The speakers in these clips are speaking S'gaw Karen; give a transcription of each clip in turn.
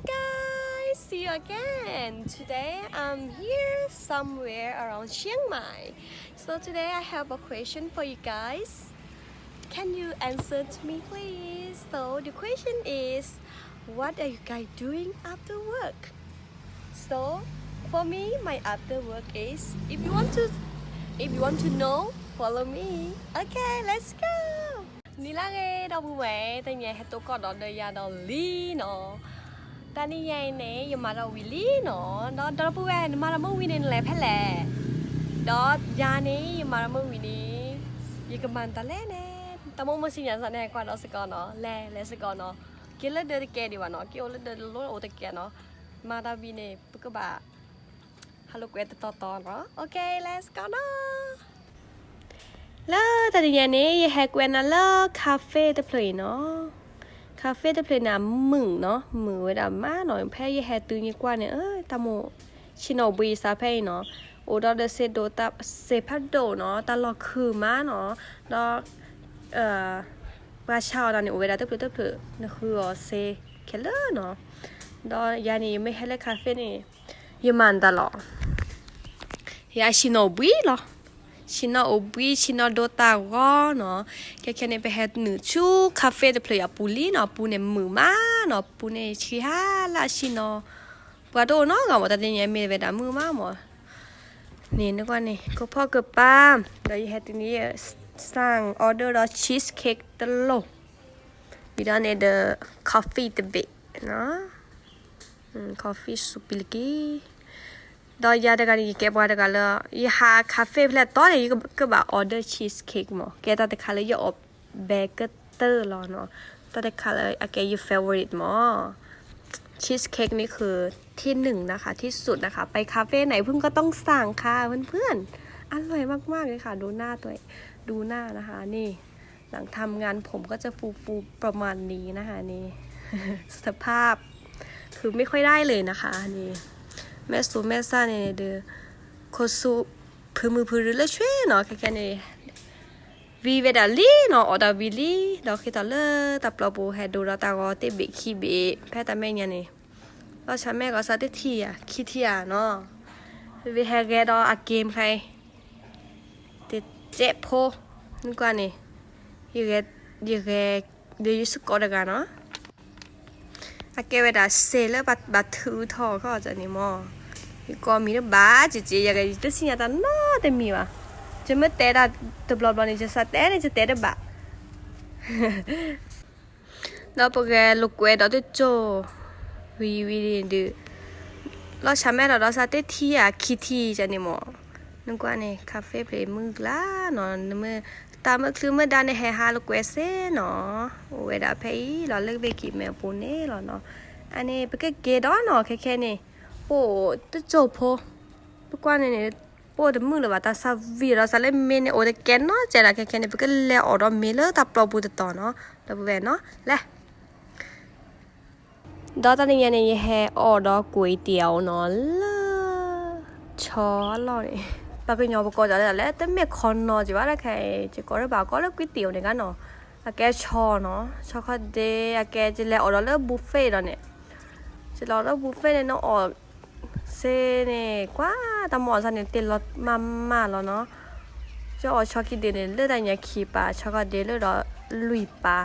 Guys, see you again. Today I'm here somewhere around Chiang Mai. So today I have a question for you guys. Can you answer to me, please? So the question is, what are you guys doing after work? So for me, my after work is, if you want to, if you want to know, follow me. Okay, let's go. နံၤလၢအဂ့ၤ ဒီပုၢ်ဝဲၢ်, တနံၤအံၤဟဲတိၢ်ကီၢ်ဒီးဒီးယၤဒီးလံနီၤ. တနံၤအံၤန့ၣ် ယမၤတၢ်ဝံၤလံနီၤ. ဒီးဒီပုၢ်ဝဲၢ် နမၤတၢ်မုၢ်ဝံၤန့ၣ် နလဲၤဖဲလဲၣ်. ဒီးယၤန့ၣ် ယမၤတၢ်မုၢ်ဝံၤန့ၣ် ယကမၤတၢ်လဲၣ်န့ၣ် တၢ်မိၢ်မိၢ်စံၣ်ညီၣ်စ့ၢ်န့ၣ် ကွၢ်ဒီးစ့ၢ်ကီးနီၤ, လဲၤလဲၤစ့ၢ်ကီးနီၤ. က့ၤလၢဒၢးတကဲဒံးဘၣ်နီၤ, က့ၤအိၣ်လၢဒၢးတလိၣ်အိၣ်တကဲနီၤ. မၤတၢ်ဝံၤန့ၣ် ပကဘၣ် ဟးလိာ်ကွဲတတီၤတီၤနီၤ. Okay, let's go နီၤ. လၢတနံၤညါန့ၣ် ယဟဲကွဲနၤလၢ cafe တဖျၢၣ်အံၤနီၤ. cafe တဖျၢၣ်န့ၣ် အမုာ်နီၤ, မုာ်ဝဲဒၣ်မးနီၤ. ဖဲယဟဲတုၤယကွၢ်န့ၣ် အၢ တၢ်မိၣ် ဆ့ၣ်နီၤဘှံးစးဖဲအံၤနီၤ, အိၣ်ဒီးဒီးစ့ဒိးတၢ်စ့ဖးဒိၣ်နီၤ, တၢ်လီၢ်ခုၣ်မးနီၤ, ဒီး ပှၤဆါအီၣ်တၢ်န့ၣ် အိၣ်ဝဲဒၣ်တဖျၢၣ်တဖျၢၣ်, နဃုအီၣ်စ့ခဲလၢာ်နီၤ. ဒီးယၤန့ၣ် ယမ့ၢ်ဟဲလၢ cafe န့ၣ် ယမၤတၢ်လီၤ. ယဆ့ၣ်နီၤအိၣ်ဘှံးလီၤ. ဆ့ၣ်နီၤအိၣ်ဘှံး, ဆ့ၣ်နီၤဒိးတၢ်ဂီၤနီၤ. ခဲခဲန့ၣ် ပဟဲနုာ်ဆူ cafe တဖျၢၣ်အပူၤလံနီၤ, ပူၤန့ၣ်မုာ်မးနီၤ, ပူၤန့ၣ်ဆံးဟါလၢအဆ့ၣ်နီၤ, ပှၤတအိၣ်နီတဂၤမး, တနံၤညါမ့ၢ်ဝဲဒၣ်မုာ်မးမး. န့ၣ် နကွၢ်န့ၣ် ကဖီၣ်ကပၤ, ဒီးယဟဲတုၤန့ၣ် စၢ် order ဒီး cheesecake တလိၣ်, ဝံၤဒီးန့ၣ်ဒီး coffee တဘ့ၣ်နီၤ, coffee စူးပံလက့ၤ. ဒီးယၤတဂၤန့ၣ် ယကဲပှၤတဂၤလၢ ယဟး cafe ဖဲလဲၣ်တီၤန့ၣ် ယကဘၣ် order cheesecake မး, ကဲတၢ်တခါလၢယအီၣ်ဘဲကတၢၢ်လီၤနီၤ, တၢ်တခါလၢအကဲယ favorite မး. cheesecake นี่คือที่หนึ่งนะคะ ที่สุดนะคะ ไปคาเฟ่ไหนเพื่อนก็ต้องสั่งค่ะเพื่อนๆ อร่อยมากๆเลยค่ะ ดูหน้าตัว ดูหน้านะคะ นี่ หลังทำงานผมก็จะฟูๆประมาณนี้นะคะ นี่ สภาพ คือไม่ค่อยได้เลยนะคะ นี่ แม่ซูแม่ซ่าเนี่ยเด้อ โคซู ဖုမုၢ်ဖုရူလၢဆွဲနီၤ ခဲခဲန့ၣ် ဝံၤဝဲဒၣ်လံနီၤ အီၣ်တၢ်ဝံၤလံ ဒီးဃ့ထီၣ်လၢတၢ်ပျီပူၤ ဟဲဒိးဒီးတၢ်ဂီၤတ့ၢ်ဘ့ၣ်ခံဘ့ၣ် ဖဲတၢ်မဲာ်ညါန့ၣ် လီၤဆၣ်မဲာ်ဂီၤစးတထံၣ်ဧါ ခံထံၣ်ဧါနီၤ ဝံၤဟဲဂဲၤဒီးအ game ခဲအံၤ တစဲးဖိ နကွၢ်န့ၣ် ယဂဲၤ ယဂဲၤ ဒီးယစ့ၢ်ကီးတဂၤနီၤ အကဲဝဲဒၣ်စဲးလၢဘၣ်ထုးထီၣ်ခီၣ်န့ၣ်မး ယကိးမံၤတဘၣ် ကက့ ယတသ့ၣ်ညါတၢ်နီတမံၤဘၣ် ယမ့ၢ်တဲဒၣ်တဘျီဘျီန့ၣ် ယစးတဲန့ၣ် ယတဲတဘၣ် ဒီးပဂဲၤလိာ်ကွဲဒီးတစိၢ် ဝံၤဝံၤန့ၣ်ဒုး လီၤဆၣ်မဲာ်ထီၣ်ဒီးစးတထံၣ်ဧါခံထံၣ်န့ၣ်မး နကွၢ်န့ၣ် cafe ဖျၢၣ်မုၢ်ကျါနီၤ နမ့ၢ် တၢ်မုၢ်ချုးမုၢ်ဒါန့ၣ် ဟဲဟးလိာ်ကွဲစ့ၢ်နီၤ အိၣ်ဝဲဒၣ်ဖဲအံၤလီၤ လၢဘ့ၣ်ကံၣ်မဲာ်အပူၤန့ၣ်လီၤနီၤ အန့ၣ် ပကက့ၤဒီးနီၤ ခဲခဲန့ၣ် ပအိၣ်တစိၢ်ဖိ ပကွၢ်န့ၣ်န့ၣ် ပအိၣ်တမုာ်လၢၤဘၣ် တၢ်စးဝံၤဒီးစးလၢမ့ၢ်န့ၣ် အိၣ်တကဲနီတစဲးဒီး ခဲခဲန့ၣ် ပကလဲၤအီၣ်ဒီးမ့ၤလၢတၢ်ပျီပူၤတတီၤနီၤ ဒီပုၢ်ဝဲၢ်နီၤ လဲၤ ဒီးတနံၤညါန့ၣ် ယဟဲအီၣ်ဒီးကွံာ်တံာ်အီၤနီၤလၢ ဆီအလီၢ်န့ၣ် ပှၤကညီပကိးတၢ်လၢ တမ့ၢ်ခီနီၤက့ၤဘၣ်တခါအံၤ ယကိးတဘၣ်ကိးလၢကွံာ်တံာ်အီၤန့ၣ်ဂ့ၤနီၤ အကဲဆီနီၤ ဆီခီဒ့ အကဲ ယလဲၤအီၣ်ဒီးလၢ buffet ဒီးန့ၣ် ယလဲၤအီၣ်လၢ buffet န့ၣ် နအီၣ်စ့န့ၣ် ကွၢ်တၢ်မၤအီၣ်စ့န့ၣ် တ့ၢ်လီၤမးမးလီၤနီၤ ယအီၣ်ဆီခံဒ့န့ၣ် လၢတၢ်ညါခံပၤ ဆီခီဒ့လၢဒီးလွံၢ်ပၤ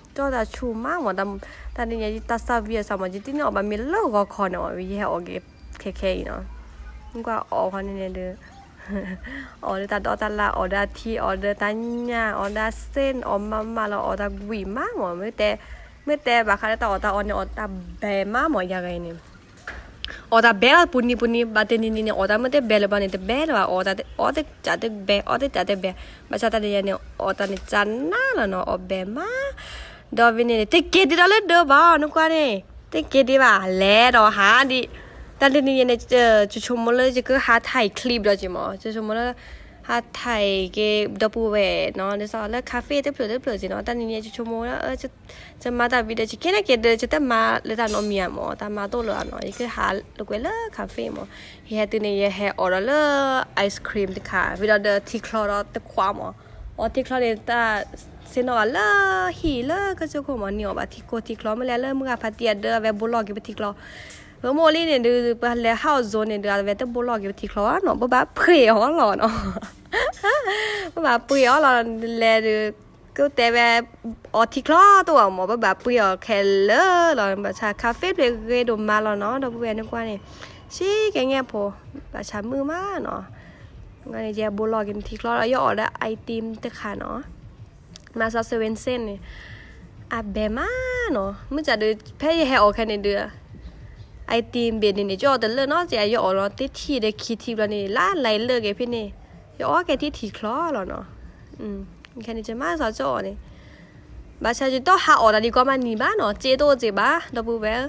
ကၠီတၢ်ဆူၣ်မးမး တၢ်တနံၤညါ တၢ်စးဝံၤအစးမး ယတန့ၢ်အီၣ်ဘၣ်မ့ၤလၢဂီၤခီန့ၣ် ယဟဲအီၣ်က့ၤခဲခဲအံၤနီၤ ကွၢ်အီၣ်ခီန့ၣ်န့ၣ်ဒီး အီၣ်ဒီးတၢ်ဒိးတၢ်လၢ် အီၣ်ဒီးထံ အီၣ်ဒီးတၢ်ညၣ် အီၣ်ဒီးစ့ အီၣ်မးမးလီၤ အီၣ်တၢ်ဝံၤမးမး မ့ၢ်တဲ မ့ၢ်တဲဘၣ်ဃးလၢတၢ်အီၣ်တၢ်အီန့ၣ် အီၣ်တၢ်ဘဲမးမး ယၤဂၤအံၤန့ၣ် အီၣ်တၢ်ဘဲလီၤ ပူၤနံၤပူၤနံၤ ဘၣ်တနံၤနံၤန့ၣ် အီၣ်တၢ်မ့ၢ်တဘဲလၢၤဘၣ်န့ၣ် တဘဲလၢၤဘၣ် အီၣ်တၢ် အီၣ်တၢ်တဘဲ အီၣ်တၢ်တဘဲ ဘၣ်ဆၣ်တၢ်တယၤန့ၣ် အီၣ်တၢ်န့ၣ်ကနၣ်လီၤနီၤ အီၣ်ဘဲမး ဒီးဝံၤန့ၣ် တက့ၤဒံးဒီးလၢဒၢးဘၣ် နကွၢ်န့ၣ် တက့ၤဒံးဘၣ် လဲၤဒီးဟးဒံး တၢ်တနံၤန့ၣ် ယဆိကမိၣ်လၢယကဟး ถ่ายคลิป ဒီးက့ၤမး ယဆိကမိၣ်လၢ ဟး ถ่าย က့ၤဒီပုၢ်ဝဲၢ်နီၤ ဒ်သိးလၢ cafe တဖျၢၣ်တဖျၢၣ်က့ၤနီၤ တၢ်တနံၤန့ၣ် ယဆိကမိၣ်လၢ ယမၤတၢ်ဝံၤဒီး ယကဲန့ၣ်က့ၤဒီး ယတမၤလၢတၢ်နီတမံၤမး တၢ်မၤတအိၣ်လၢၤဘၣ်နီၤ ယကဟးလိာ်ကွဲလၢ cafe မး ယဟဲတုၤန့ၣ် ယဟဲအီၣ်ဒီးလၢ ice cream တခါ ဝံၤဒီးဒီးထံချီဒီးတခွးမး အီၣ်ထံချီန့ၣ် တၢ် ဆ့ၣ်နီၤအီၤလၢဟံၣ်လၢကစၢၢ်ခိၣ်မး နံၤအီၤဘၣ်ထံကိၢ်ထံချီ မ့ၢ်လဲၤလၢမုၢ်ဂၤဖါတံၢ်အဒၢး အဝဲဘိလီၤက့ၤပထံချီ, ပမိၢ်လံန့ၣ်ဒုး ပလဲၤဟးအီၤ zone န့ၣ်ဒုး အဝဲတဘိလီၤက့ၤပထံချီနီၤ ပဘၣ်ပှ့ၤအီၤလီၤနီၤ ပဘၣ်ပှ့ၤအီၤလီၤ လဲၤဒုး ကတဲဝဲ အီၤထံချီတအိၣ်မး ပဘၣ်ပှ့ၤအီၤခဲလၢာ်လီၤ ဘၣ်ဆၣ် cafe ဖျၢၣ်ဂ့ၤဒိၣ်မးလီၤနီၤ ဒီပုၢ်ဝဲၢ်နကွၢ်န့ၣ် ဆံးကဲငဲၢ်ဖိ ဘၣ်ဆၣ်မုာ်မးနီၤ ယဘိလီၤက့ၤနထံချီလီၤ ယအီၣ်ဒီး item တခါနီၤ မၤစီဆဝ့ၣ်စ့ၣ်န့ၣ် အဘဲမးနီၤ မုၢ်ကဒုး ဖဲယဟဲအီၣ်ခဲန့ၣ်ဒုး item ဘ့ၣ်န့ၣ်န့ၣ် ယအီၣ်တလၢနီၤ ယအီၣ်လီၤတထံၣ်ဒီးခံထံၣ်ဘျီန့ၣ် လါလဲၤလၢက့ၤဖဲန့ၣ် ယအီၣ်က့ၤထံထံချီလီၤနီၤ ခဲန့ၣ် ယမၤစီကၠီအီၤန့ၣ် ဘၣ်ဆၣ်ယတဟးအီၣ်တၢ်ဒံးကိးမးနံၤဘၣ်နီၤ စ့တအိၣ်စ့ၢ်ဘၣ် ဒီပုၢ်ဝဲၢ်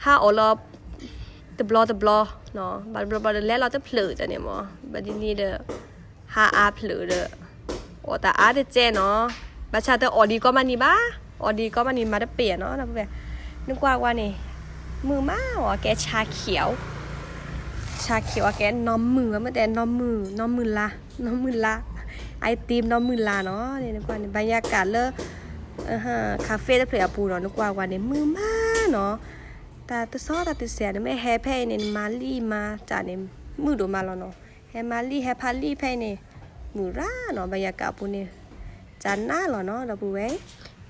ဟးအီၣ်လီၤ တဘျီတဘျီ ဘၣ်တဘျီဘျီဒီးလဲၤလီၤတဖျၢၣ်န့ၣ်မး ဘၣ်ဒ်န့ၣ်ဒီး ဟးအါဖျၢၣ်ဒီး အီၣ်တၢ်အါတစဲးနီၤ ဘၣ်ဆၣ်တအီၣ်ဒံးကိးမးနံၤဘၣ် အီၣ်ဒံးကိးမးနံၤမၤတပ့ၢ်နီၤ ဒီပုၢ်ဝဲၢ် နကွၢ်ဝဲန့ၣ် မုာ်မးဝဲကဲဆါခံး ဆါခံးဝဲကဲ နီၢ်မုၢ်ဝဲမ့ၢ်တဲ နီၢ်မုၢ် နီၢ်မုၢ်လါ နီၢ်မုၢ်လါ item နီၢ်မုၢ်လါနီၤ နကွၢ်န့ၣ် ဘၣ်ယၣ်ကးလၢ cafe တဖျၢၣ်အပူၤနီၤ နကွၢ်ဝဲန့ၣ် မုာ်မးနီၤ တၢ်တဆီတၢ်တစဲးန့ၣ် မ့ၢ်ဟဲဖဲအံၤန့ၣ် နမၤလံမၤတၢ်န့ၣ် မုာ်ဒိၣ်မးလီၤနီၤ ဟဲမၤလံဟဲဖးလံဖဲအံၤန့ၣ် မုာ်ရၣ်နီၤ ဘၣ်ယၣ်ကးအပူၤန့ၣ် ကနၣ်လီၤနီၤ ဒီပုၢ်ဝဲၢ်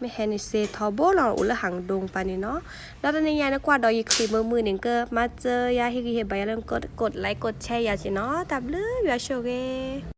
မ့ၢ်ဟဲန့ၣ်စ့ထီဘိလီၤ အိၣ်လၢဟၣ်ဒိပၤန့ၣ်နီၤ ဒီးတနံၤညါနကွၢ်ဒီးယချံးမုာ်မုာ်န့ၣ် ကမၤစၢၤယၤဟ့ၣ်ဂံၢ်ဟ့ၣ်ဘါယၤလၢ ကဒ် like ကဒ် share ယၤက့ၤနီၤ တၢ်ဘျုးယွၤဆိၣ်ဂ့ၤ